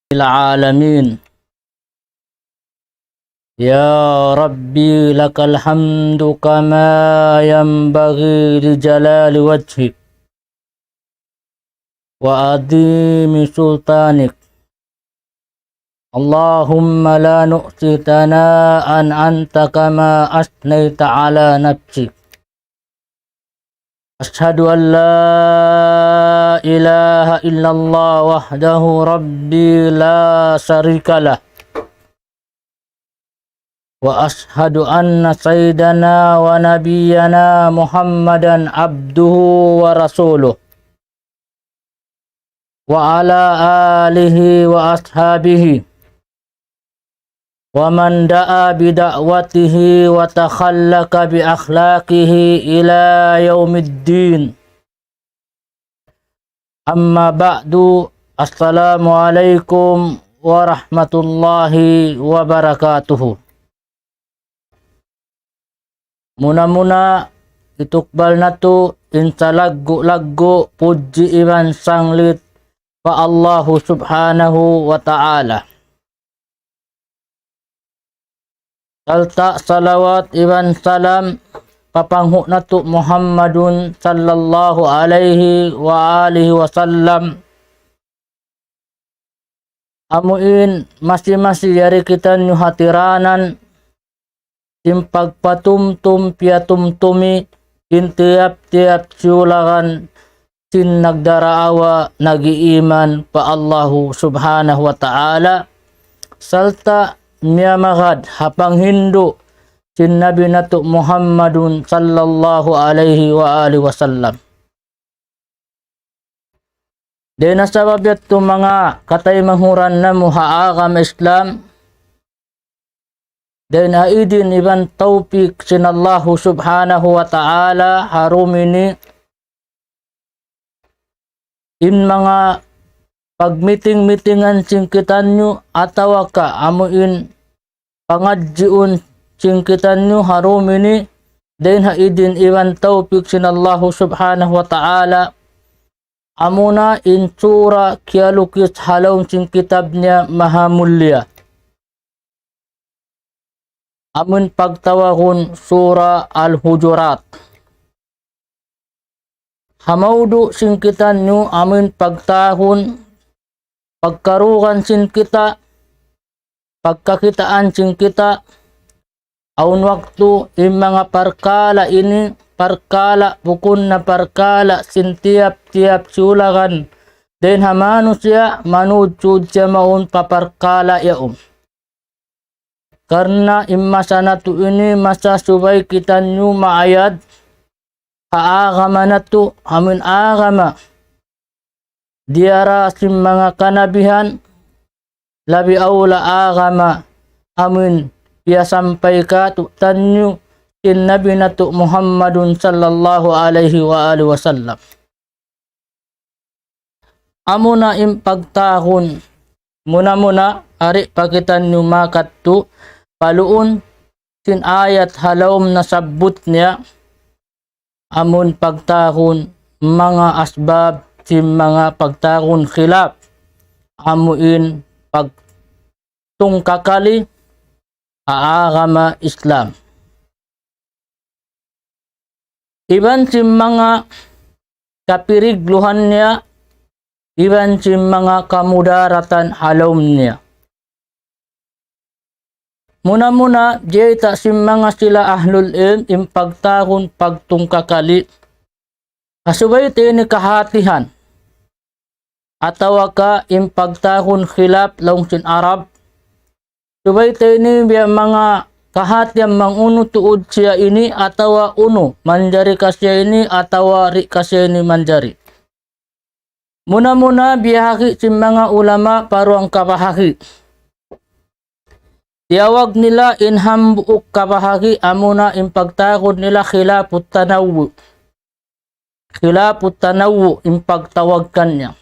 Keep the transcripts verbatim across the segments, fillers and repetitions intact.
العالمين. يا ربي، لك الحمد كما ينبغي لجلال وجهك وعظيم سلطانك. اللهم لا نحصي ثناء أنت كما أثنيت على نفسك. أشهد أن لا إله إلا الله وحده ربي لا شريك له، وأشهد أن سيدنا ونبينا محمدا عبده ورسوله، وعلى آله وأصحابه ومن دعا بدعوته وتخلق بأخلاقه إلى يوم الدين. أما بعد، السلام عليكم ورحمة الله وبركاته. Muna-muna, hitukbal natu' in salaggu'-laggu' pudji iban sanglit pa Allahu Subhanahu wa Ta'ala. Sarta' salawat iban salam pa panghu' natu' Muhammadun sallallahu alayhi wa alihi wa sallam. Amu in masi-masi yari kitaniyu hatiranan, in pagpatumtum piyatumtumi in tiyap-tiyap siyulagan sin nagdaraawa nag-iiman pa Allahu Subhanahu wa Ta'ala, sarta' miyamagad ha panghindu' sin Nabi natu' Muhammadun sallallahu alayhi wa alihi wa sallam. Dayn ha sabab yadtu manga kataymanghuran namu' ha agama Islam, dayn ha idin iban tawpik sin Allahu Subhanahu wa Ta'ala ha dum ini, in manga pagmiting-mitingan sin kitaniyu atawa ka amu in pangadjiun sin kitaniyu ha dum ini, dayn ha idin iban tawpik sin Allahu Subhanahu wa Ta'ala, amuna in sura kiyalukis ha lawm sin kitab niya maha mulia. Amun pagtawagun Sura Al-Hujurat. Ha mawdu' sin kitaniyu amun pagtawagun pagkarugan sin kita, pagkakitaan sin kita, awn waktu in manga parkala' ini, parkala' bukun na parkala' sin tiyap-tiyap siyulagan dayn ha manusiya', manujud siya mawn pa parkala' yaun. Karna' in masa natu' ini masa subay kitaniyu maayad ha agama natu', amun agama diyara sin manga kanabihan, labi awla agama amun piyasampay kātu'niyu sin Nabi natu' Muhammadun sallallahu alayhi wa alihi wa sallam. Amuna in pagtawagun, muna-muna, ari pa kitaniyu makadtu pa luun sin ayat ha lawm nasabbut niya, amun pagtawagun manga asbab sin manga pagtawagun khilaf, amu in pagtungkakali ha agama Islam. Iban sin manga kapirigluhan niya, iban sin manga kamudaratan ha lawm niya. Muna-muna, jiyayta' sin manga sila ahlul ilm in pagtawagun pagtungkakali. Ha subay ta ini kahatihan. Atawa ka in pagtawagun khilaf laung sin Arab. Subay ta ini biya' manga kahatihan bang unu tuud siya ini atawa unu manjari ka siya ini atawa di' ka siya ini manjari. Muna-muna biyahagi' sin manga ulama pa duwang kabahagi'. Tiyawag nila in hambuuk kabahagi' amuna in pagtawagun nila khilafut tanawwu'. Khilafut tanawwu' in pagtawag kaniya.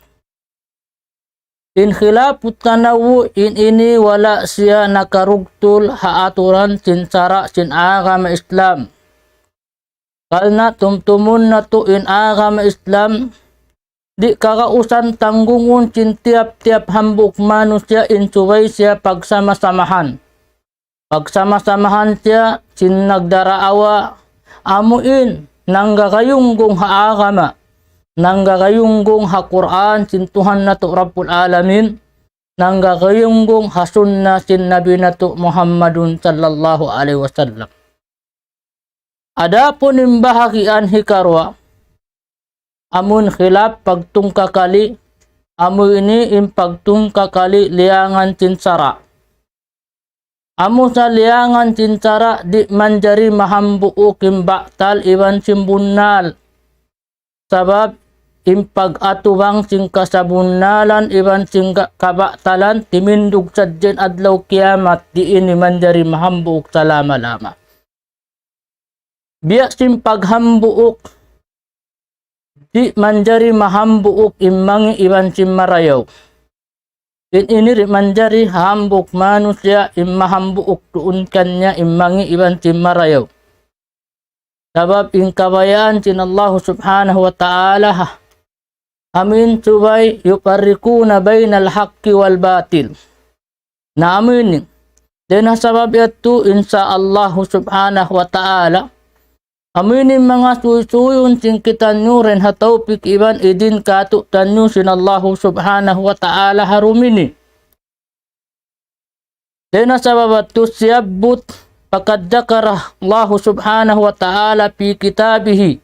In khilafut tanawwu' in ini wala' siya nakarugtul ha aturan sin sara' sin agama Islam. Karna' tumtumun natu' in agama Islam, di' kagausan tanggungun sin tiyap-tiyap hambuuk manusiya' in subay siya pagsama-samahan. Pagsama-samahan siya sin nagdaraawa, amu in nanggagayunggung ha agama, nanggagayunggung ha Qur'an sin Tuhan natu' Rabbul Alamin, nanggagayunggung ha sunna sin Nabi natu' Muhammadun sallallahu alayhi wasallam. Adapun in bahagian hikaruwa, amun khilaf pagtungkakali, amu ini in pagtungkakali liyangan sin sara'. Amu sa liyangan sin sara' di' manjari mahambuuk in batal iban sin bunnal. Sabab in pag-atubang sin kasabunnalan iban sin ka-, kabatalan timindug sadja in adlaw kiyamat, di' ini manjari mahambuuk salama-lama. Biya' sin paghambuuk, di' manjari mahambuuk in mangi' iban sin marayaw. In ini di' manjari hambuuk manusiya' in mahambuuk duun kaniya in mangi' iban sin marayaw. Sabab in kabayaan sin Allahu Subhanahu wa Ta'ala ha, amu in subay يفرقون بين الحق والباطل. Na amu ini. Dayn ha sabab yadtu, insya Allahu Subhanahu wa Ta'ala, amu ini manga suysuy-suyun sin kitaniyu dayn ha tawpik iban idin kātu'niyu sin Allahu Subhanahu wa Ta'ala ha dum ini. Dayn ha sabab yadtu siyabbut, فقد ذكر الله سبحانه وتعالى في كتابه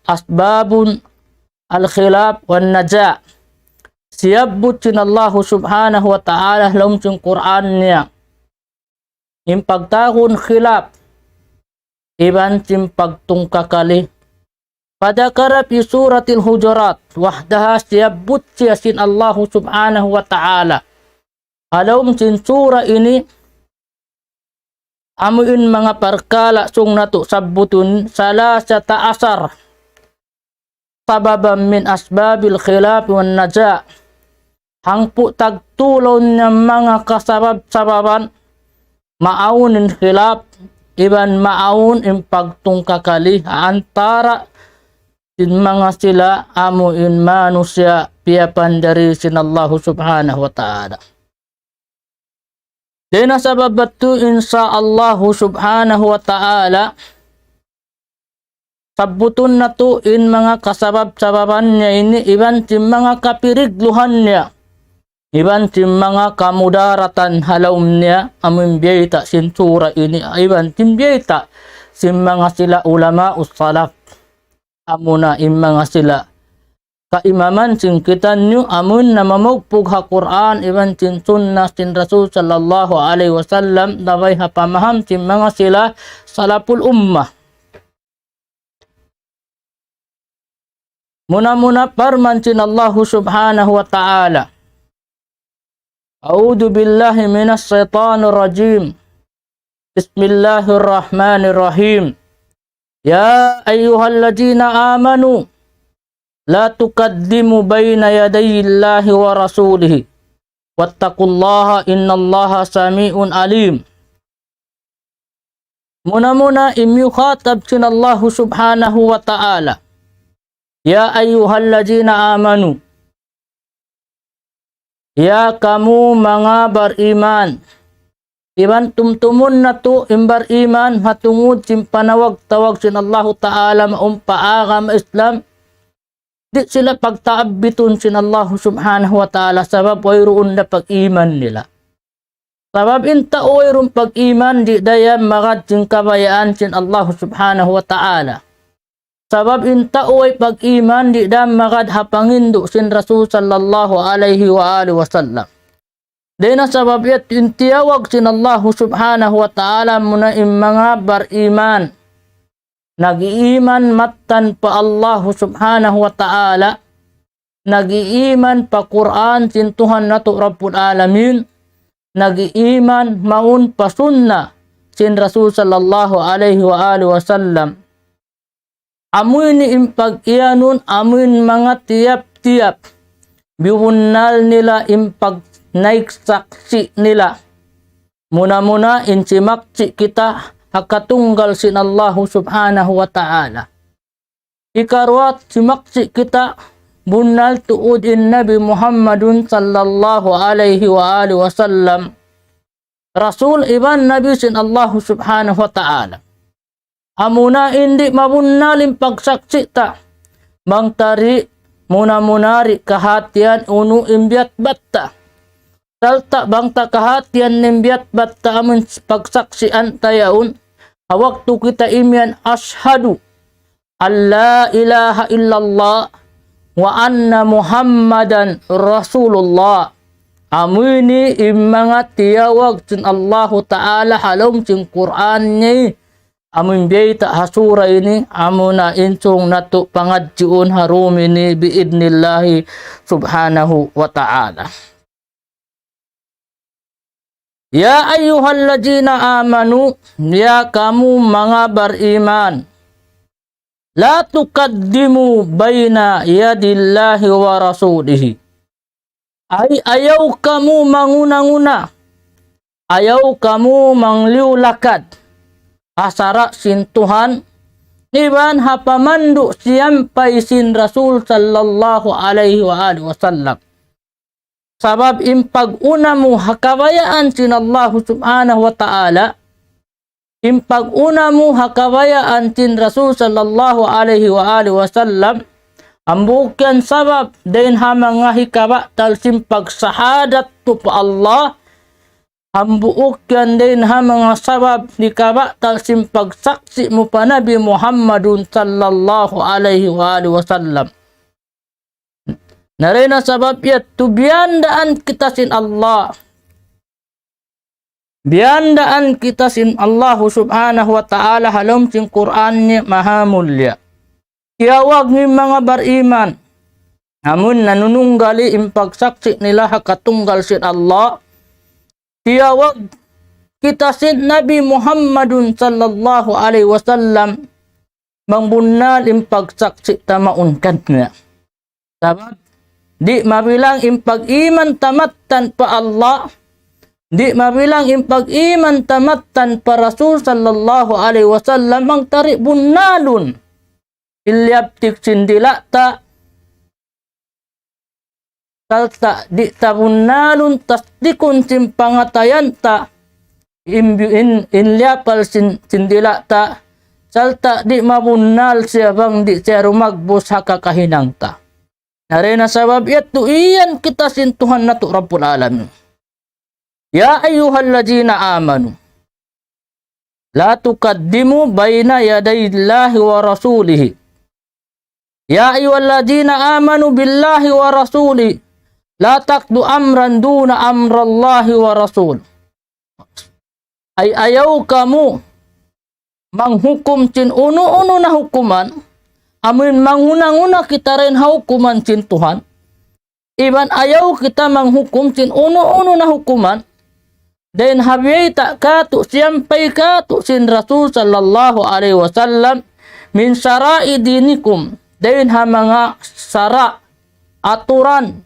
أسباب الخلاف والنزاع. Siyabbut sin Allahu Subhanahu wa Ta'ala ha lawm sin Qur'an niya in pagtawagun khilaf iban sin pagtungkakali. فذكر في سورة الحجرات وحدها, siyabbut siya sin Allahu Subhanahu wa Ta'ala ha lawm sin sura ini, amu in manga parkala' sung natu' sabbutun, ثلاثة عشر سببا من أسباب الخلاف والنزاع. Hangpu' tagtū laung niya manga kasabab-sababan maawn in khilaf iban maawn in pagtungkakali antara' sin manga sila amu in manusiya' piyapanjari sin Allahu Subhanahu wa Ta'ala. Dayn ha sabab yadtu, insya Allahu Subhanahu wa Ta'ala, sabbutun natu' in manga kasabab-sababan niya ini, iban sin manga kapirigluhan niya, iban sin manga kamudaratan ha lawm niya, amu in biyayta' sin sura ini, iban sin biyayta' sin manga sila ulama'us salaf. Amuna in manga sila kaimaman sin kitaniyu, amun namamugpug ha Qur'an iban sin sunnah sin Rasul sallallahu alayhi wasallam, labay ha pamaham sin manga sila salaful ummah. Muna-muna parman sin Allahu Subhanahu wa Ta'ala. أعوذ بالله من الشيطان الرجيم. بسم الله الرحمن الرحيم. يا أيها الذين آمنوا لا تقدموا بين يدي الله ورسوله واتقوا الله إن الله سميع عليم. Muna-muna in miyukhatab sin Allahu Subhanahu wa Ta'ala. يا أيها الذين آمنوا. Ya kamu manga bariman. Iban tumtumun natu' in bariman ha tungud sin panawag-tawag sin Allahu Ta'ala mawn pa agama Islam. Di' sila pagtaabbitun sin Allahu Subhanahu wa Ta'ala sabab wayruun da pag-iman nila. Sabab in tau wayruun pag-iman, di' da yan magad sin kabayaan sin Allahu Subhanahu wa Ta'ala. Sabab in tau way pag-iman, di' da magad ha pangindu' sin Rasul sallallahu alayhi wa alihi wasallam. Dayn ha sabab yadtu in tiyawag sin Allahu Subhanahu wa Ta'ala muna in manga bariman. Nag-iiman mattan pa Allahu Subhanahu wa Ta'ala, nag-iiman pa Qur'an sin Tuhan natu' Rabbul Alamin, nag-iiman mawn pa sunnah sin Rasul sallallahu alayhi wa alihi wasallam. Amu ini in pag-iyanun, amu in manga tiyap-tiyap biyubunnal nila in pagnaik saksi' nila. Muna-muna in simaksi' kita ha katunggal sin Allahu Subhanahu wa Ta'ala. Hikaruwa simaksi' kita bunnal tuud in Nabi Muhammadun sallallahu alayhi wa alihi wasallam Rasul iban Nabi sin Allahu Subhanahu wa Ta'ala. Amuna in di' mabunnal in pagsaksi' ta. Bang ta di' muna-muna di' kahatihan unu in biyatbat ta. Sarta' bang ta kahatihan in biyatbat ta amun pagsaksian ta yaun. Ha waktu kita imiyan, "Ashhadu an la ilaha illallah wa anna Muhammadan Rasulullah." Amu ini in manga tiyawag sin Allahu Ta'ala ha lawm sin Qur'an niya. Amu in biyayta' ha sura ini, amuna in sung natu' pangadjiun ha dum ini bi'idhnillahi subhanahu wa ta'ala. يا أيها الذين آمنوا, ya kamu manga bariman. لا تقدموا بين يدي الله ورسوله. Ay, ayaw kamu manguna-nguna. Ayaw kamu mangliyu-lakad ha sara' sin Tuhan, iban ha pamandu' siyampay sin Rasul sallallahu alayhi wa alihi wasallam. Sabab in pag-una mu ha kabayaan sin Allahu Subhanahu wa Ta'ala, in pag-una mu ha kabayaan sin Rasul sallallahu alayhi wa alihi wasallam, hambuuk yan sabab dayn ha manga hikabatal sin pagsahadat mu pa Allah, hambuuk yan dayn ha manga sabab hikabatal sin pagsaksi' mu pa Nabi Muhammadun sallallahu alayhi wa alihi wasallam. Na dayn ha sabab yadtu biyandaan kita sin Allah. Biyandaan kita sin Allahu Subhanahu wa Ta'ala ha lawm sin Qur'an niya maha mulia. Tiyawag niya in manga bariman. Amun nanununggali in pagsaksi' nila ha katunggal sin Allah. Tiyawag kita sin Nabi Muhammadun sallallahu alayhi wasallam bang bunnal in pagsaksi' ta mawn kaniya. Sabab, di' mabilang in pag-iman ta mattan pa Allah, di' mabilang in pag-iman ta mattan pa Rasul sallallahu alayhi wasallam bang ta di' bunnalun in liyaptik sin dila' ta, sarta' di' ta bunnalun tasdikun sin pangatayan ta, in, in, in liyapal sin, sin dila' ta, sarta' di' mabunnal siya bang di' siya rumagbus ha kakahinang ta. Na dayn ha sabab yadtu iyan kita sin Tuhan natu' Rabbul Alamin. يا أيها الذين آمنوا لا تقدموا بين يدي الله ورسوله. يا أيها الذين آمنوا بالله ورسوله لا تقضوا أمرا دون أمر الله ورسوله. Ay, ayaw kamu manghukum sin unu-unu na hukuman, amun manguna-nguna kita dayn ha hukuman sin Tuhan. Iban ayaw kita manghukum sin unu-unu na hukuman, dayn ha biyayta' katu', siyampay katu' sin Rasul sallallahu alayhi wasallam, من شرائع دينكم, dayn ha manga sara', aturan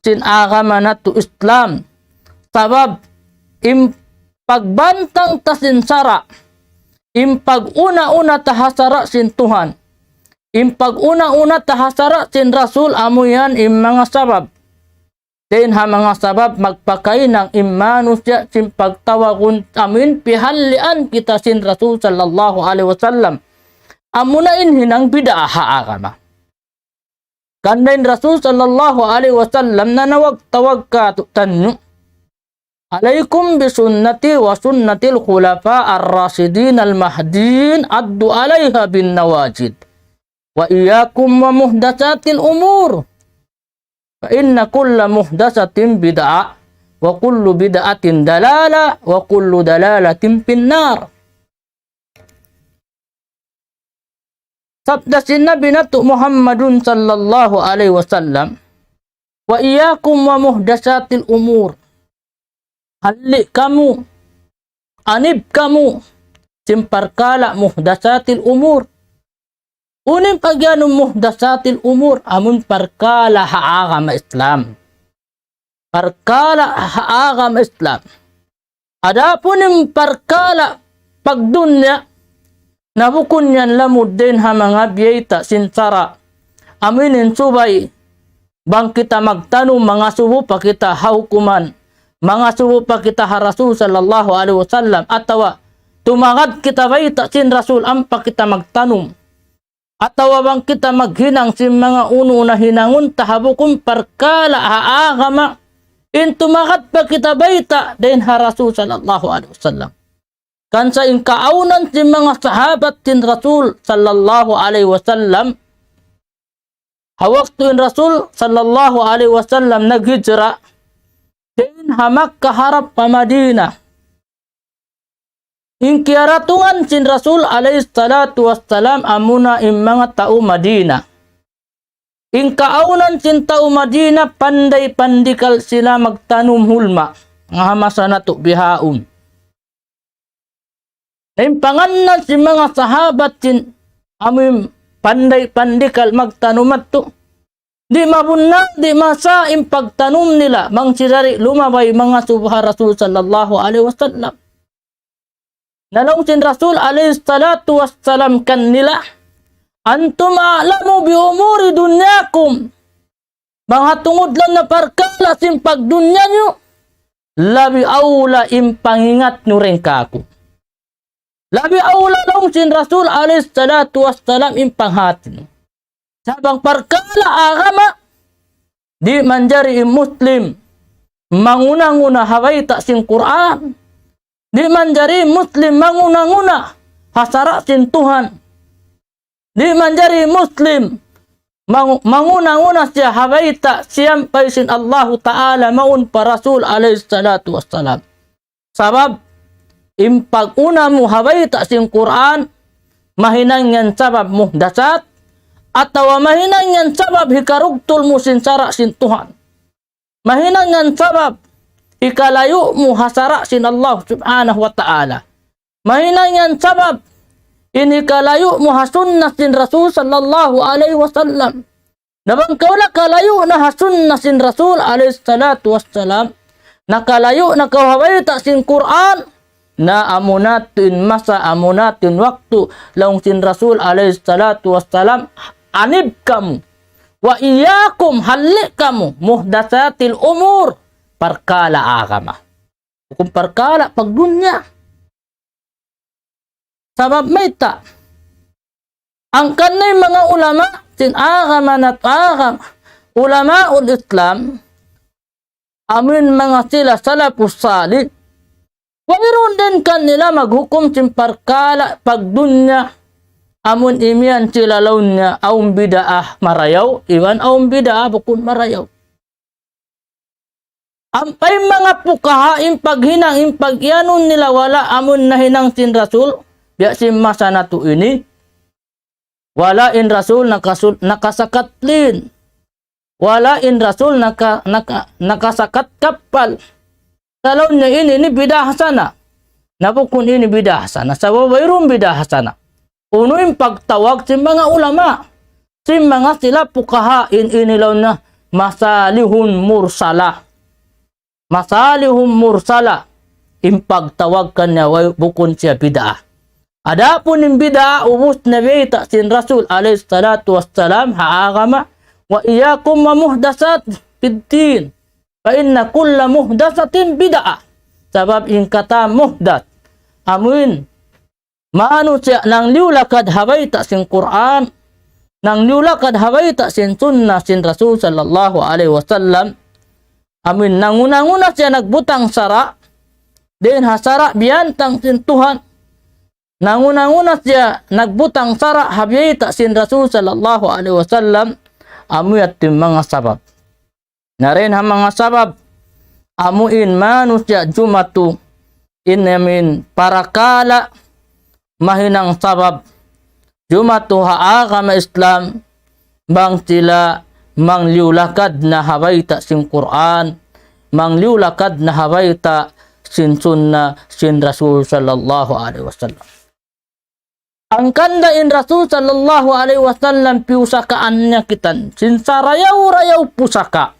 sin agama natu' Islam. Sabab, in pagbantang ta sin sara', in pag-una-una ta ha sara' sin Tuhan, in pag-una-una ta ha sara' sin Rasul, amu yan in manga sabab. Dayn ha manga sabab magpakahinang in manusiya' sin pagtawagun amun pihalian kita sin Rasul sallallahu alayhi wasallam. Amuna in hinang bid'ah ha agama. Karna' in Rasul sallallahu alayhi wasallam nanawag-tawag katu'taniyu, عليكم بسنتي وسنة الخلفاء الراشدين المهديين عضوا عليها بالنواجذ وإياكم ومحدثات الأمور فإن كل محدثة بدعة وكل بدعة ضلالة وكل ضلالة في النار. Sabda sin Nabi natu' Muhammadun sallallahu alayhi wasallam, وإياكم ومحدثات الأمور. Halli' kamu, anib kamu, sin parkala' محدثات الأمور. Unu in pagiyanun محدثات الأمور, amun parkala' ha agama Islam. Parkala' ha agama Islam. Adapun in parkala' pagdunya, na bukun yan lamud dayn ha manga biyayta' sin sara'. Amu in subay bang kita magtanum, mangasubu pa kita ha hukuman, mangasubu pa kita ha Rasul sallallahu alayhi wasallam, atawa tumagad kita bayta' sin Rasul ampa kita magtanum, atawa bang kita maghinang sin manga unu na hinangun ta ha bukun parkala' ha agama, in tumagad pa kita bayta' dayn ha Rasul sallallahu alayhi wasallam. Hangkan sa in kaawnan sin manga sahabat sin Rasul sallallahu alayhi wasallam, ha waktu in Rasul sallallahu alayhi wasallam naghijra dayn ha Makkah harap pa Madinah, in kiyaratungan sin Rasul alayhi salatu wassalam amuna in manga tau Madinah. In kaawnan sin tau Madinah, panday pandikal sila magtanum hulma. Nga ha masa natu' bihaun. In pangannal sin manga sahabat sin amu in panday pandikal magtanum yadtu, di' mabunnal, di' masa in pagtanum nila, bang sila di' lumabay mangasubu ha Rasul sallallahu alayhi wasallam. Na laung sin Rasul alayhi salatu wassalam kanila, أنتم أعلم بأمور دنياكم. Bang ha tungud laung niya parkala' sin pagdunya niyu, labi awla in pangingat niyu dayn kāku'. Labi awla laung sin Rasul alayhi salatu wassalam in panghati niyu. Sa' bang parkala' agama, di' manjari in Muslim manguna-nguna ha bayta' sin Qur'an. Di' manjari in Muslim manguna-nguna ha sara' sin Tuhan. Di' manjari in Muslim mang-, manguna-nguna siya ha bayta' siyampay sin Allahu Ta'ala mawn pa Rasul alayhi salatu wassalam. Sabab, in pag-una mu ha bayta' sin Qur'an, mahinang yan sabab muhdasat, atawa mahinang yan sabab hikarugtul mu sin sara' sin Tuhan. Mahinang yan sabab hikalayu' mu ha sara' sin Allah subhanahu wa ta'ala. Mahinang yan sabab in hikalayu' mu ha sunna sin Rasul sallallahu alayhi wasallam. Na bang kaw nakalayu' na ha sunna sin Rasul alayhi salatu wassalam, nakalayu' na kaw ha bayta' sin Qur'an, na amuna tuud in masa, amuna tuud in waktu, laung sin Rasul alayhi salatu wassalam, anib kamu. وإياكم, halli' kamu, محدثات الأمور, parkala' agama. Bukun parkala' pagdunya. Sabab mayta'? Hangkan in manga ulama sin agama natu', agama, ulamaul Islam, amun manga sila salafus salih, wayruun dayn kanila maghukum sin parkala' pagdunya, amun imiyan sila laung niya awn bid'ah marayaw, iban awn bid'ah bukun marayaw. Ampa in manga fuqaha, in paghinang, in pag-iyanun nila wala' amun nahinang sin Rasul, biya' sin masa natu' ini. Wala' in Rasul nakasul-, nakasakat plane. Wala' in Rasul naka-, naka-, nakasakat kappal. Sa' laung niya ini, ini bid'ah hasana. Na bukun ini bid'ah hasana. Sabab wayruun bid'ah hasana. Unu in pagtawag sin manga ulama, sin manga sila fuqaha, in ini laung niya masalihun mursalah. Masalihun mursalah. In pagtawag kaniya way, bukun siya bid'ah. Adapun in bid'ah, ubus na bayta' sin Rasul alayhi salatu wassalam ha agama, وإياكم ومحدثات الدين، فإن كل محدثة بدعة. Sabab in katan muhdath, amun manusiya' nangliyu-lakad ha bayta' sin Qur'an, nangliyu-lakad ha bayta' sin sunna sin Rasul sallallahu alayhi wasallam, amun nanguna-nguna siya nagbutang sara', dayn ha sara' biyantang sin Tuhan, nanguna-nguna siya nagbutang sara' ha bayta' sin Rasul sallallahu alayhi wasallam, amu yadtu in manga sabab. Na dayn ha manga sabab, amu in manusiya' jumatu, in amin parakala' mahinang sabab jumatu ha agama Islam, bang sila mangliyu-lakad na ha bayta' sin Qur'an, mangliyu-lakad na ha bayta' sin sunna sin Rasul sallallahu alayhi wasallam. Hangkan da in Rasul sallallahu alayhi wasallam piyusakaan niya kita sin sarayaw-rayaw pusaka.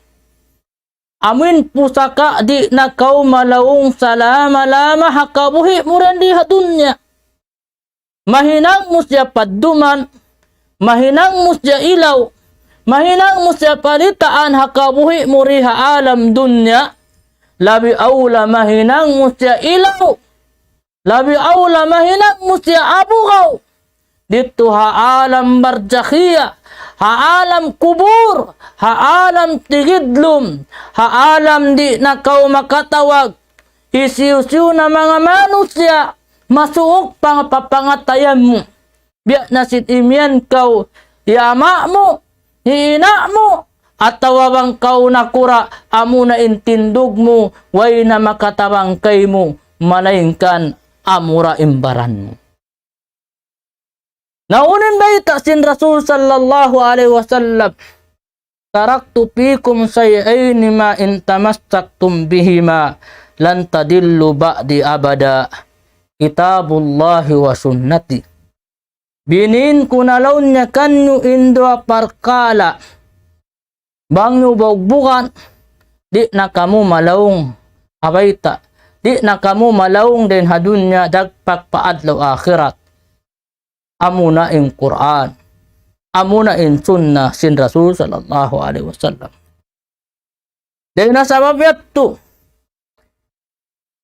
Amu in pusaka di' na kaw malaung salama-lama ha kabuhi' mu dayn di ha dunya. Mahinang mu siya padduman, mahinang mu siya ilaw, Mahinang mu siya palitaan ha kabuhi' mu di ha alam dunya, labi awla mahinang mu siya ilaw. Labi awla mahinang mu siya abugaw. Didtu ha alam barzakhiya, ha alam kubul, ha alam tigidlum, ha alam di' na kaw makatawag. Hisiyu-siyu na manga manusiya', masuuk pa papangatayan mu. Biya' na sin imiyan kaw, hi ama' mu, hi ina' mu, atawa bang kaw nakura', amuna in tindug mu, way na makatabang kaymu, malaingkan amura in baran mu. Na unu in bayta' sin Rasul sallallahu alayhi wasallam, "تركت فيكم شيئين ما إن تمسكتم بهما لن تضلوا بعدي أبدا، كتاب الله وسنتي." Biyinin ku na laung niya kaniyu in duwa parkala'. Bang niyu bugbugan, di' na kamu malaung ha bayta'. Di' na kamu malaung dayn ha dunya dagpak pa adlaw akhirat. Amuna in Qur'an. Amuna in sunnah sin Rasul sallallahu alayhi wasallam. Dayn ha sabab yadtu,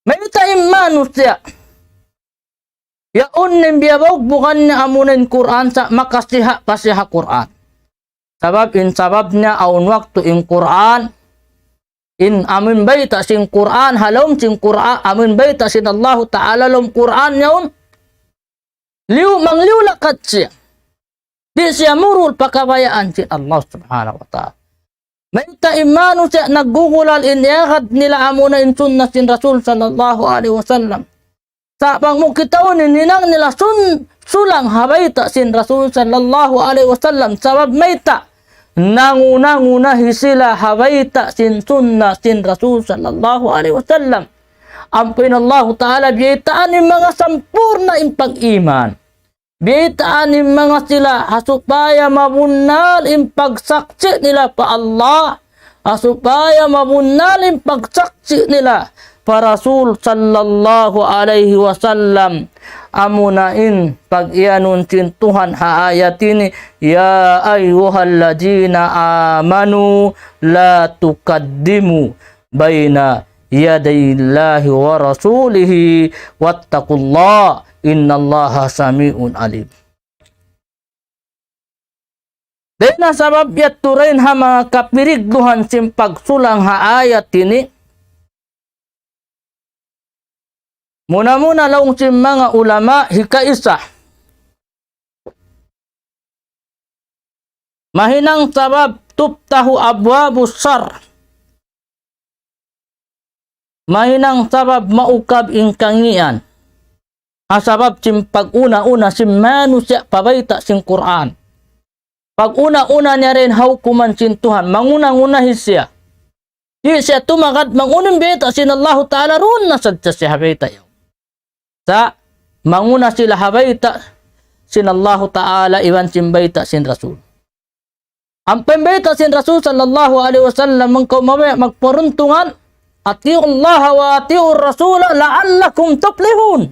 mayta' in manusiya', yaun in biyabugbugan niya amuna in Qur'an sa' makasiha' pa siya ha Qur'an. Sabab in sabab niya awn waktu in Qur'an, in amun bayta' sin Qur'an, ha lawm sin Qur'an, amun bayta' sin Allahu Ta'ala lawm Qur'an yaun, liyu, mangliyu-lakat siya. Di' siya murul pa kabayaan sin Allah Subhanahu wa Ta'ala. Mayta' in manusiya' naggugulal in iyagad nila amuna in sunnah sin Rasul sallallahu alayhi wasallam. Sa' bang mu kitaun in hinang nila sun-, sulang ha bayta' sin Rasul sallallahu alayhi wasallam. Sabab mayta', nangu-nangunahi sila ha bayta' sin sunnah sin Rasul sallallahu alayhi wasallam. Ampa in Allahu Ta'ala biyaytaan in manga sampurna' in pag-iman. Biyaytaan in manga sila, ha supaya mabunnal in pagsaksi' nila pa Allah. Ha supaya mabunnal in pagsaksi' nila pa Rasul sallallahu alayhi wasallam. Amuna in pag-iyanun sin Tuhan ha ayat ini, يا أيها الذين آمنوا لا تقدموا بين يدي الله ورسوله واتقوا الله إن الله سميع عليم. Dayn ha sabab yadtu dayn ha manga kapirigduhan sin pagsulang ha ayat ini, muna-muna laung sin manga ulama hikaisa. Mahinang sabab تفتح أبواب الشر. Mahinang sabab maukab in kangīan. Ha sabab sin pag-una-una sin manusiya' pa bayta' sin Qur'an. Pag-una-una niya dayn ha hukuman sin Tuhan, manguna-ngunahi siya. Di' siya tumagad, bang unu in bayta' sin Allahu Ta'ala, duun na sadja siya ha bayta' yaun. Sa' manguna sila ha bayta' sin Allahu Ta'ala iban sin bayta' sin Rasul. Ampa in bayta' sin Rasul sallallahu alayhi wasallam, bang kaw mabaya' magparuntungan, أطيعوا الله وأطيعوا الرسول لعلكم تفلحون.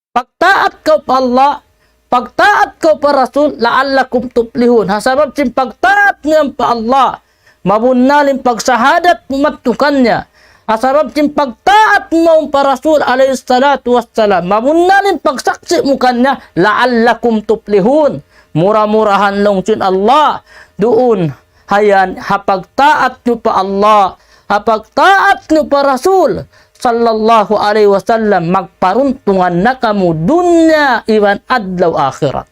Pagtaat kaw pa Allah, pagtaat kaw pa Rasul, لعلكم تفلحون. Ha sabab sin pagtaat niyu pa Allah, mabunnal in pagsahadat mu madtu kaniya. Ha sabab sin pagtaat mu pa Rasul alayhi salatu wassalam, mabunnal in pagsaksi' mu kaniya, لعلكم تفلحون. Mura-murahan laung sin Allah, duun ha yan, ha pagtaat niyu pa Allah, ha pagtaat niyu pa Rasul sallallahu alayhi wasallam, magparuntungan na kamu dunya iban adlaw akhirat.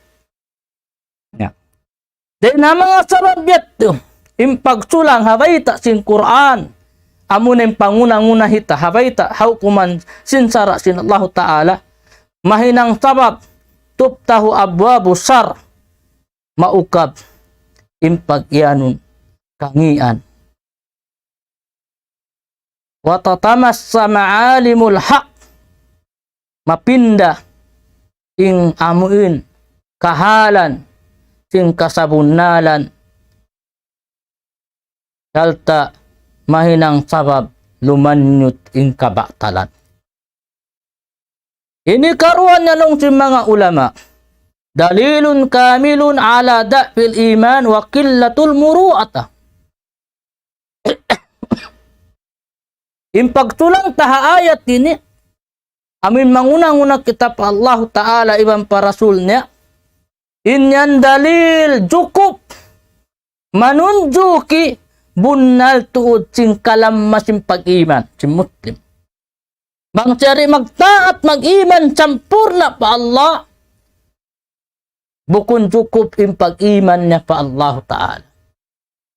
Ya. Dayn ha manga sabab yadtu, in pagsulang ha bayta' sin Qur'an, amuna in panguna-nguna hita ha bayta', ha hukuman sin sara' sin Allahu Ta'ala, mahinang sabab, تفتح أبواب الشر, maukab in pag-iyanun kangīan. وتطمس معالم الحق, mapinda in amuin kahalan sin kasabunnalan, sarta' mahinang sabab lumanyut in kabatalan. Ini karuwa niya laung sin manga ulama. دليل كامل على ضعف الإيمان وقلة المروءة. In pagsulang ta ha ayat ini, amu in manguna-nguna kita pa Allahu Ta'ala iban pa Rasul niya, in yan dalil jukup manunjuki bunnal tuud sin kalamma sin pag-iman sin Muslim. Bang siya di' magtaat, mag-iman sampurna' pa Allah, bukun jukup in pag-iman niya pa Allahu Ta'ala.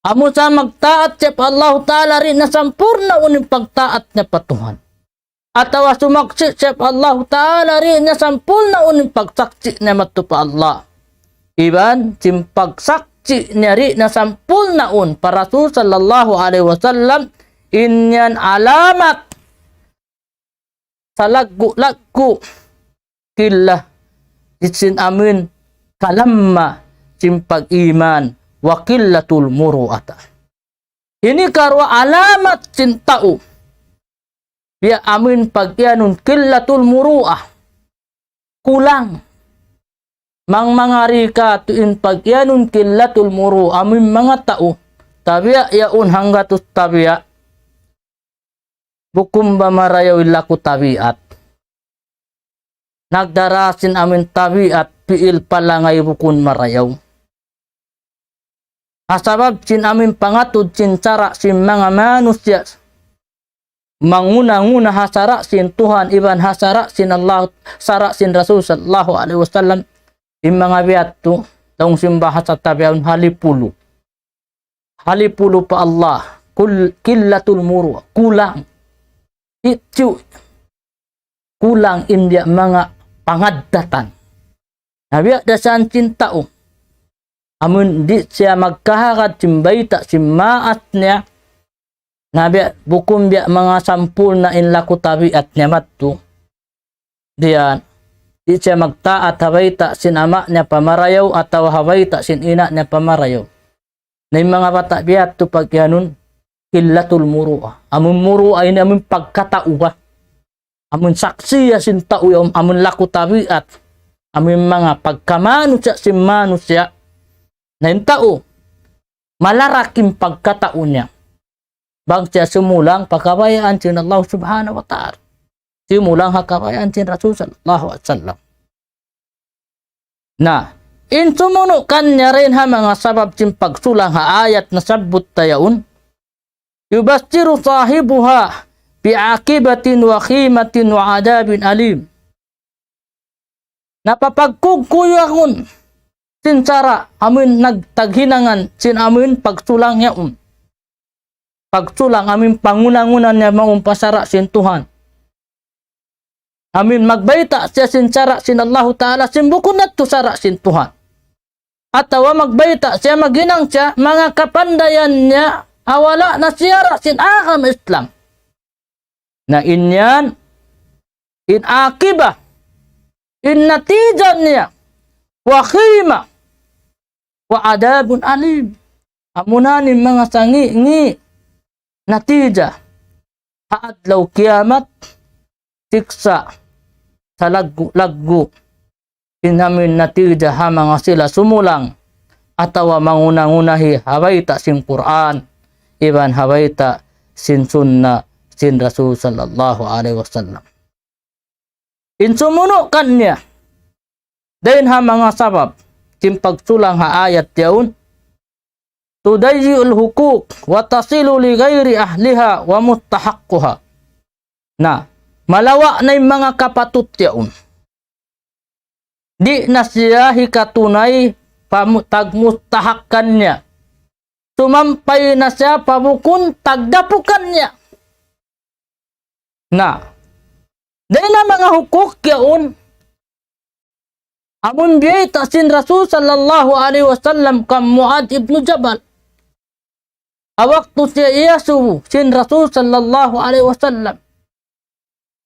Amu sa magtaat siya pa Allahu Ta'ala, di' na sampurnaun in pagtaat niya pa Tuhan. Atawa sumaksi' siya pa Allahu Ta'ala, di' na sampurnaun in pagsaksi' niya madtu pa Allah. Iban, sin pagsaksi' niya di' na sampurnaun pa Rasul sallallahu alayhi wasallam, in yan alamat salaggu'-laggu' killa sin amin kalamma sin pag-iman, wa qillatul muru'ata. Ini karuwa alamat sin tau. Biya' amin pag-iyanun qillatul muru'ah. Kulang. Mang manga rika tu in pag-iyanun qillatul muru'ah, amin manga tau. Tabiya' yaun hanggatus tabiya'. Bukun ba marayaw in laku tabiat? Nagdara sin amin tabiat, piil palangay bukun marayaw. Ha sabab sin amin pangatud sin sara' sin manga manusiya'. Manguna-nguna ha sara' sin Tuhan, iban ha sara' sin Allah, sara' sin Rasul sallallahu alayhi wasallam. In manga biya' tu, laung sin bahasa tabiaun halipulu. Halipulu pa Allah, kul-, qillatul muru'ah, kulang. Itu, kulang in biya' manga pangaddatan. Na biya' da san sin tau. Amun di' siya magkahagad sin bayta' sin maas niya. Na biya' bukun biya' manga sampurna' in laku tabiat niya madtu. Diyan, di' siya magtaat ha bayta' sin ama' niya pa marayaw atawa ha bayta' sin ina' niya pa marayaw. Na in manga bata' biya' tu pag-iyanun, qillatul muru'ah. Amun muru'ah ini amun pagkatau ba. Amun saksiya sin tau yaun, amun laku tabiat. Amun manga pagkamanusiya' sin manusiya'. Na in tau, malarak in pagkatau niya. Bang siya sumulang pa kabayaan sin Allah subhanahu wa ta'ala. Sumulang ha kabayaan sin Rasul sallallahu alayhi wasallam. Na, in sumunu' kaniya dayn ha manga sabab sin pagsulang ha ayat nasabbut ta yaun, يبشر صاحبها بعاقبة وخيمة وعذاب أليم. Na papagkugkuyuhun sin sara' amun nagtaghinangan sin amun pagsulang yaun. Pagsulang amun panguna-nguna niya mawn pa sara' sin Tuhan. Amun magbayta' siya sin sara' sin Allahu Ta'ala, sin bukun na tu sara' sin Tuhan. Atawa magbayta' siya, maghinang siya, manga kapandayan niya, ha wala' na siyara' sin agama Islam. Na in yan, in akiba, in natija niya, wa khima, wa adabun alim. Amuna in manga sangi-ngi natija. Ha adlaw kiyamat, siksa' salaggu'-laggu'. In amun natija ha manga sila sumulang, atawa manguna-ngunahi ha bayta' sin Qur'an, iban ha bayta' sin sunna sin Rasul sallallahu alayhi wasallam. In sumunu' kaniya, dayn ha manga sabab, sin pagsulang ha ayat yaun, تضيع الحقوق وتصل لغير أهلها ومستحقها. Na, malawa' na in manga kapatut yaun. Di' na siya hikatunay pa mu-, tagmustahakan niya. Sumampay na siya pa bukun tagdapukan niya. Na, dayn ha manga hukuk yaun, amun biyayta' sin Rasul sallallahu alayhi wasallam kan Muadh ibn Jabal. Ha waktu siya iyasubu sin Rasul sallallahu alayhi wasallam,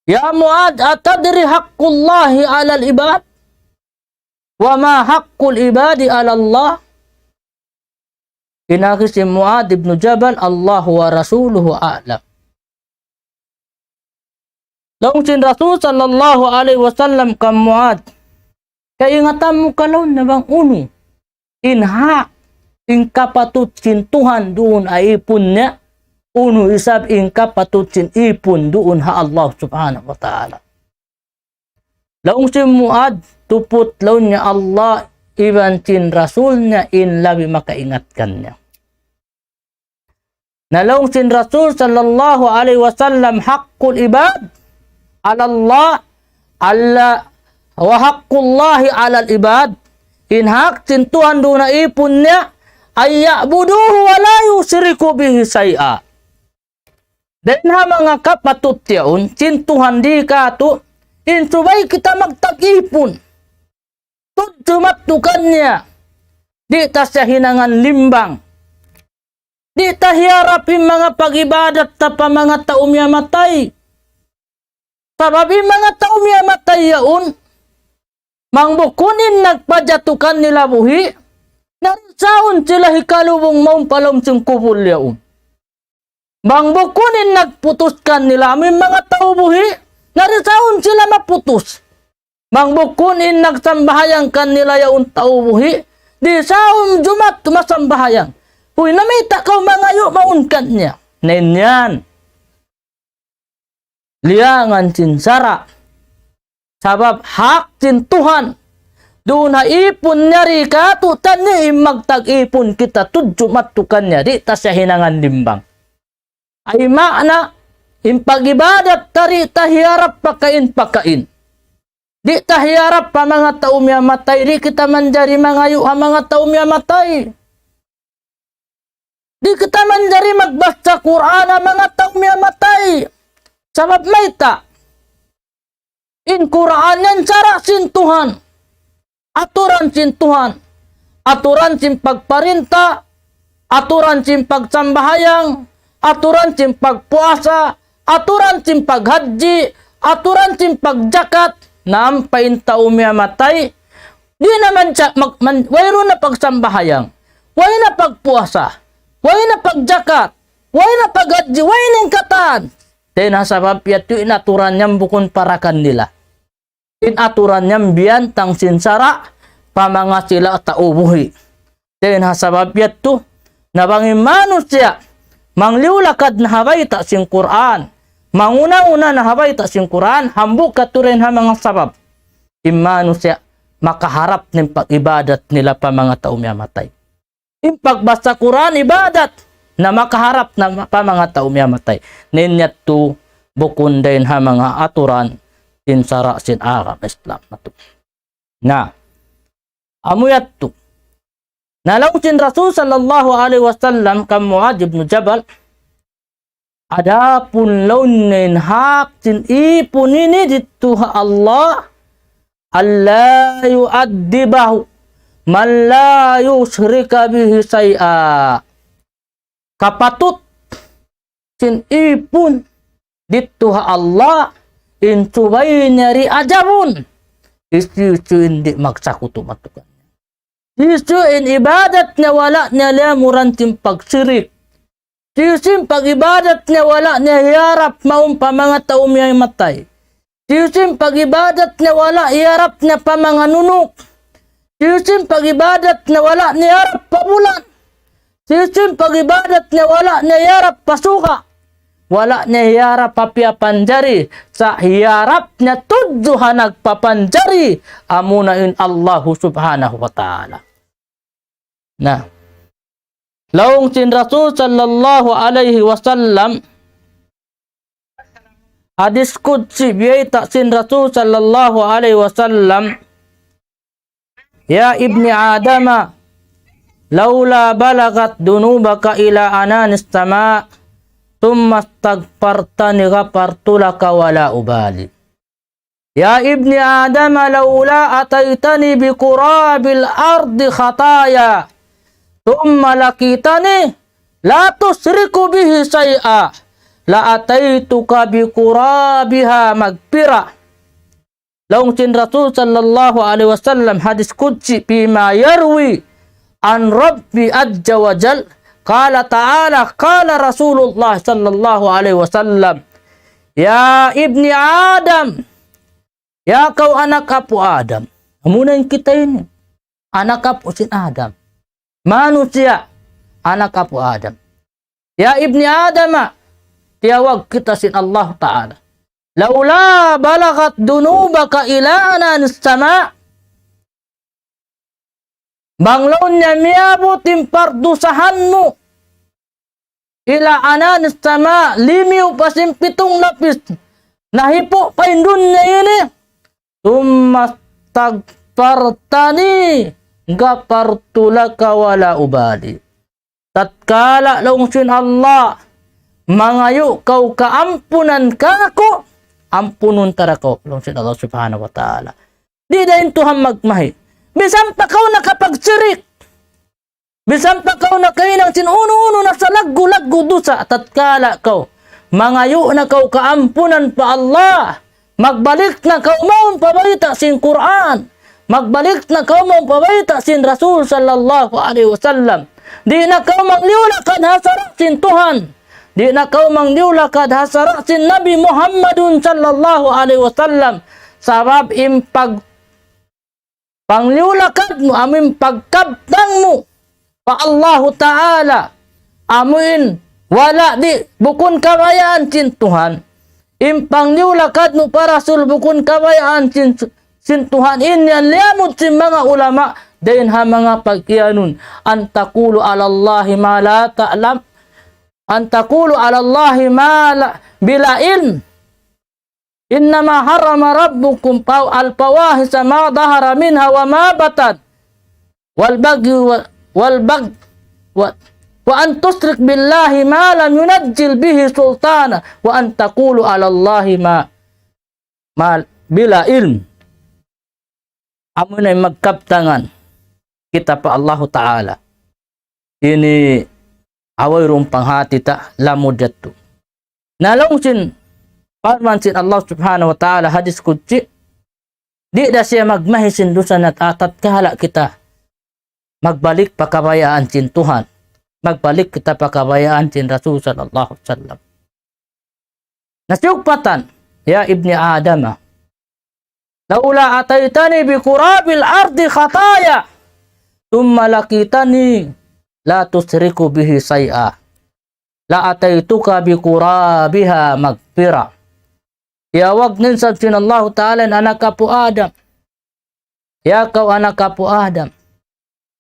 يا معاذ، أتدري حق الله على العباد؟ وما حق العباد على الله؟ In agi hi Muadh ibn Jabal, الله ورسوله أعلم. Laung sin Rasul sallallahu alayhi wasallam kan Muadh, Kaingatan mu ka laung niya bang unu in hak, in kapatut sin Tuhan duun ha ipun niya, unu isab in kapatut sin ipun duun ha Allah Subhanahu wa Ta'ala. Laung sin Muadh, tuput laung niya Allah iban sin Rasul niya in labi makaingat kaniya. Na laung sin Rasul sallallahu alayhi wasallam, حق العباد على الله ألا، وحق الله على العباد, in hak sin Tuhan duun ha ipun niya, أن يعبدوه ولا يشركوا به شيئا. Dayn ha manga kapatut yaun sin Tuhan di katu', in subay kita magtag-ipun tudju mattu kaniya, di' ta siya hinangan limbang, di' ta hiyarap in manga pag-ibadat ta pa manga tau miyamatay. Sabab in manga tau miyamatay yaun, bang bukun in nagpajatu kanila buhi', narisaun sila hikalubung mawn pa lawm sin kubul yaun. Bang bukun in nagputus kanila amu in manga tau buhi', narisaun sila maputus. Bang bukun in nagsambahayang kanila yaun tau buhi', di' saun Jumaat masambahayang. Uy, namayta' kaw mangayu' mawn kaniya? Na in yan, liyangan sin sara'. Sabab hak sin Tuhan duun ha ipun niya di katu', taniyu in magtag-ipun kita tudju mattu kaniya, di' ta siya hinangan limbang. Ay maana, in pag-ibadat ta di' ta hiyarap pakain-pakain. Di' ta hiyarap pa manga tau miyamatay, di' kita manjari mangayu' ha manga tau miyamatay. Di' kita manjari magbasa Qur'an ha manga tau miyamatay. Sabab mayta'? In Qur'an yan sara' sin Tuhan. Aturan sin Tuhan. Aturan sin pagparinta, aturan sin pagsambahayang, aturan sin pagpuasa, aturan sin paghajji, aturan sin pagjakat, na ampa in tau miyamatay, di' na man siya mag-, man-, wayruun na pagsambahayang, way na pagpuasa, way na pagjakat, way na paghajji, way na in katan. Dayn ha sabab yadtu in aturan yan bukun para kanila. In aturan yan biyantang sin sara' pa manga sila tau buhi'. Dayn ha sabab yadtu, na bang in manusiya' mangliyu-lakad na ha bayta' sin Qur'an, manguna-una na ha bayta' sin Qur'an, hambuuk katu' dayn ha manga sabab in manusiya' makaharap na in pag-ibadat nila pa manga tau miyamatay. In pagbasa Qur'an ibadat, na makaharap na pa manga tau miyamatay. Na in yadtu bukun dayn ha manga aturan sin sara' sin agama Islam natu'. Na, amu yadtu. Na laung sin Rasul sallallahu alayhi wasallam kan Muadh ibn Jabal, adapun laung niya in hak sin ipun ini didtu ha Allah, ألا يؤدبه من لا يشرك به شيئا. Kapatut sin ipun didtu ha Allah, in subay niya di' ajabun hisiyu-siyu in di' magsakutu mattu kaniya. Hisiyu-siyu in ibadat niya wala' niya liyamuran sin pagsirik. Hisiyu-siyu in pag-ibadat niya wala' niya hiyarap mawn pa manga tau miyamatay. Hisiyu-siyu in pag-ibadat niya wala' hiyarap niya pa manga nunuk. Hisiyu-siyu in pag-ibadat niya wala' niya hiyarap pa bulan. Hisiyu-siyu in pag-ibadat niya wala' niya hiyarap pa suga'. Wala' niya hiyarap pa piyapanjari, sa' hiyarap niya tudju ha nagpapanjari, amuna in Allahu Subhanahu wa Ta'ala. Na, laung sin Rasul sallallahu alayhi wasallam, hadis qudsi biyayta' sin Rasul sallallahu alayhi wasallam, يا ابن آدم لولا بلغت ذنوبك إلى عنان السماء ثم استغفرتني غفرت لك ولا أبالي. يا ابن آدم لولا أتيتني بقراب الأرض خطايا ثم لقيتني لا تشرك بي شيئا لأتيتك بقرابها مغفرة. Laung sin Rasul sallallahu alayhi wasallam, hadis qudsi, فيما يروي عن ربي عز وجل، قال تعالى، قال رسول الله صلى الله عليه وسلم: يا ابن آدم, ya kaw anak apu' Adam, Muna in kita ini, anak apu' sin Adam. Manusiya', anak apu' Adam. Ya ibni Adam, tiyawag kita sin Allah Ta'ala. لولا بلغت ذنوبك إلى عنان السماء. Bang laung niya miyabut in pardusahan mu, إلى عنان السماء, limiyu pa sin pitung lapis, nahipu' pa in dunya ini, ثم استغفرتني غفرت لك ولا أبالي. Tatkala laung sin Allah, mangayu' kaw kaampunan kāku', ampunun ta da kaw, laung sin Allah Subhanahu wa Ta'ala. Di' da in Tuhan magmahi. Misan pa kaw nakapagsirik. Misan pa kaw nakahinang sin unu-unu na salaggu'-laggu' dusa, tatkala kaw mangayu' na kaw kaampunan pa Allah, magbalik na kaw mawn pa bayta' sin Qur'an, magbalik na kaw mawn pa bayta' sin Rasul sallallahu alayhi wasallam. Di' na kaw mangliyu-lakad ha sara' sin Tuhan. Di' na kaw mangliyu-lakad ha sara' sin Nabi Muhammadun sallallahu alayhi wasallam. Sabab in pag- pangliyu-lakad mu, amu in pagkabtang mu pa Allahu Ta'ala, amu in wala' di', bukun kabayaan sin Tuhan. In pangliyu-lakad mu pa Rasul, bukun kabayaan sin, sin Tuhan. In yan liyamud sin manga ulama, dayn ha manga pag-iyanun, أن تقولوا على الله ما لا تعلم، أن تقولوا على الله ما لا، بلا علم. إنما حرم ربكم الفواحش ما ظهر منها وما بطن والبغي و-، والبغي و-، وأن تشركوا بالله ما لم ينزل به سلطانا وأن تقولوا على الله ما، ما بلا علم. Amu na in magkabtangan kita pa Allahu Ta'ala. Ini away run panghati ta, lamud yadtu. Na laung sin parman sin Allah Subhanahu wa Ta'ala, hadis qudsi, di' da siya magmahi sin dusa nat-, tatkala kita magbalik pa kabayaan sin Tuhan, magbalik kita pa kabayaan sin Rasul sallallahu alayhi wasallam. Na siyugpatan, يا ابن آدم، لولا أتيتني بقراب الأرض خطايا ثم لقيتني لا تشرك بي شيئا لأتيتك بقرابها مغفرة. Tiyawag na isab sin Allahu Ta'ala in anak apu' Adam. Ya kaw anak apu' Adam,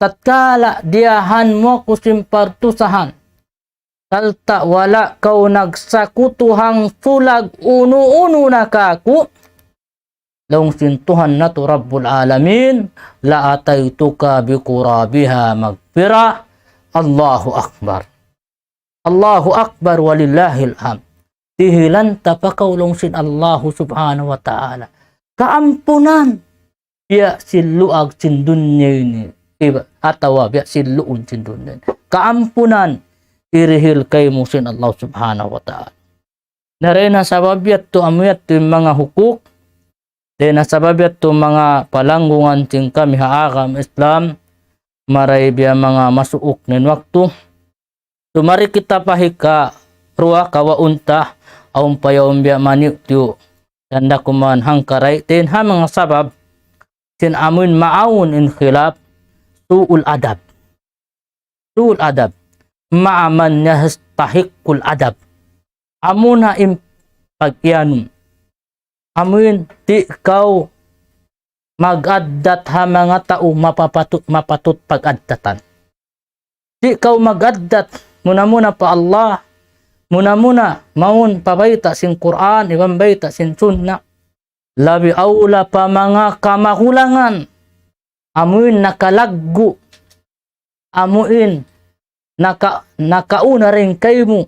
tatkala diyahan mu aku sin pardusahan, sarta' wala' kaw nagsakutu hangsulag unu-unu na kāku', laung sin Tuhan natu' Rabbul Alamin, لأتيتك بقرابها مغفرة. Allahu Akbar. Allahu Akbar, walillahil hamd. Dihilan ta pa kaw laung sin Allahu Subhanahu wa Ta'ala kaampunan. Biya' sin luag sin dunya ini. Iba, atawa biya' sin luun sin dunya ini. Kaampunan. Hirihil kaymu sin Allah Subhanahu wa Ta'ala. Na dayn ha sabab yadtu amu yadtu in manga hukuk. Dayn ha sabab yadtu manga palanggungan sin kami ha agama Islam. Maray biya' manga masuuk na in waktu. Sumari kita pa hikaruwa kawaun ta, awn pa yaun biya' maniyu'-tiyu'. Tanda' kuman hangkaray, dayn ha manga sabab, sin amuin maawn in khilaf, su'ul adab. Su'ul adab. مع من يستحق الأدب. Amu na in pag-iyanun. Amuin di' kaw mag-addat ha manga tau mapapatut, mapatut pag-addatan. Di' kaw mag-addat muna-muna pa Allah, muna-muna mawn pa bayta' sin Qur'an, iban bayta' sin Sunnah. Labi awla pa manga kamahulangan, amuin nakalaggu', amuin naka-, nakauna dayn kaymu,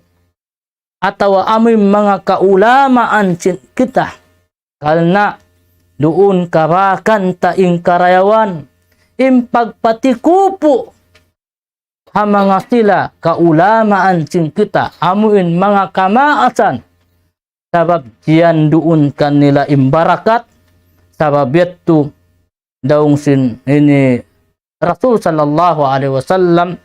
atawa amuin manga kaulamaan sin kita. Karna' duun kabakan ta in karayawan, in pagpatikupu' ha manga sila kaulamaan sin kita, amuin manga kamaasan. Sabab tiyanduun kanila in barakat, sabab yadtu laung sin ini Rasul sallallahu alayhi wasallam,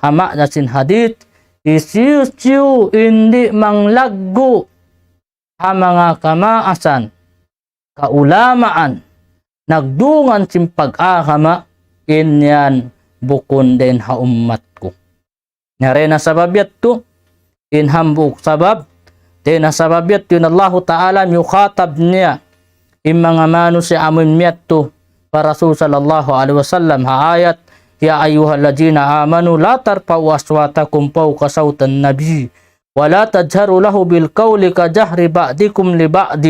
ha maana sin hadith, hisiyu-siyu in di' manglaggu' ha manga kamaasan, kaulamaan, nagdungan sin pag-agama, in yan bukun dayn ha ummat ku. Na dayn ha sabab yadtu, in hambuuk sabab, dayn ha sabab yadtu in Allahu Ta'ala miyukhatab niya in manga manusiya' amun miyadtu pa Rasul sallallahu alayhi wasallam ha ayat, يا أيها الذين آمنوا لا ترفعوا أصواتكم فوق صوت النبي ولا تجهروا له بالقول كجهر بعضكم لبعض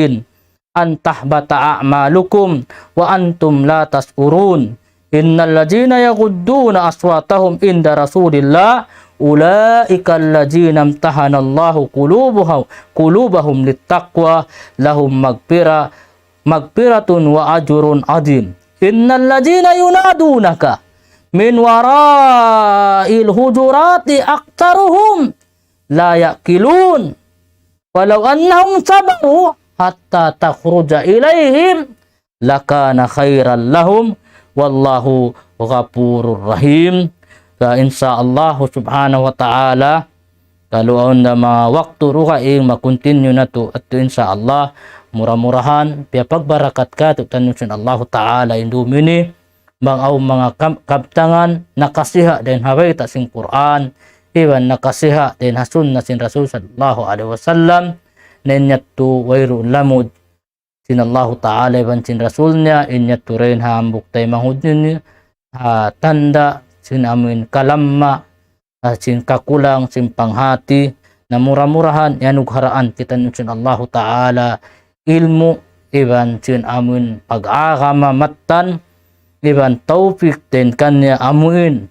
أن تحبط أعمالكم وأنتم لا تشعرون. إن الذين يغضون أصواتهم عند رسول الله أولئك الذين امتحن الله قلوبهم، قلوبهم للتقوى لهم مغفرة، مغفرة وأجر عظيم. إن الذين ينادونك من وراء الحجرات أكثرهم لا يعقلون. ولو أنهم صبروا حتى تخرج إليهم لكان خيرا لهم والله غفور رحيم. Sa insya Allah subhanahu wa ta'ala, kalu awn da manga waktu dugaing ma-continue natu', atu insya Allah, mura-murahan, piyapagbarakat katu'taniyu sin Allahu ta'ala in dum ini, bang awn manga kam-, kabtangan, nakasiha' dayn ha bayta' sin Qur'an, iban nakasiha' dayn ha sunna sin Rasul sallallahu alayhi wasallam, na in yadtu wayruun lamud sin Allahu ta'ala iban sin Rasul niya, in yadtu dayn ha hambuuk taymanghud niyu, ha tanda' sin amun kalamma, ha sin kakulang, sin panghati, na mura-murahan, iyanugharaan kitaniyu sin Allahu ta'ala ilmu', iban sin amun pag-agama mattan, iban tawfik dayn kaniya amuin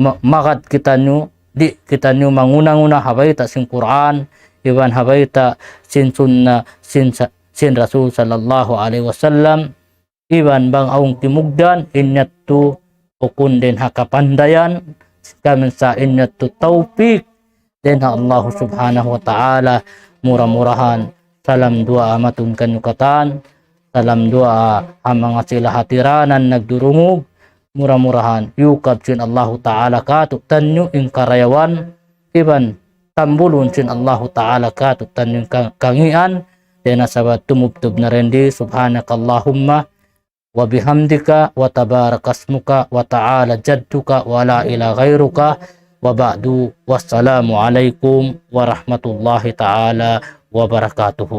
ma-, magad kitaniyu, di' kitaniyu manguna-nguna ha bayta' sin Qur'an, iban ha bayta' sin sunna sin sa-, sin Rasul sallallahu alayhi wasallam, iban bang awn timugdan, in yadtu bukun dayn ha kapandayan, kaminsan in yadtu tawfik dayn ha Allah subhanahu wa ta'ala, mura-murahan, salam duwaa matun kaniyu katan, salam duwaa ha manga sila hatiranan nagdurungug, mura-murahan, yukab sin Allahu ta'ala katu'taniyu in karayawan, iban tambulun sin Allahu ta'ala katu'taniyu in ka-, kangīan, dayn ha sabab tumubtub na dayn di, سبحانك اللهم وبحمدك وتبارك اسمك وتعالى جدك ولا إله غيرك وبعد والسلام عليكم ورحمة الله تعالى وبركاته.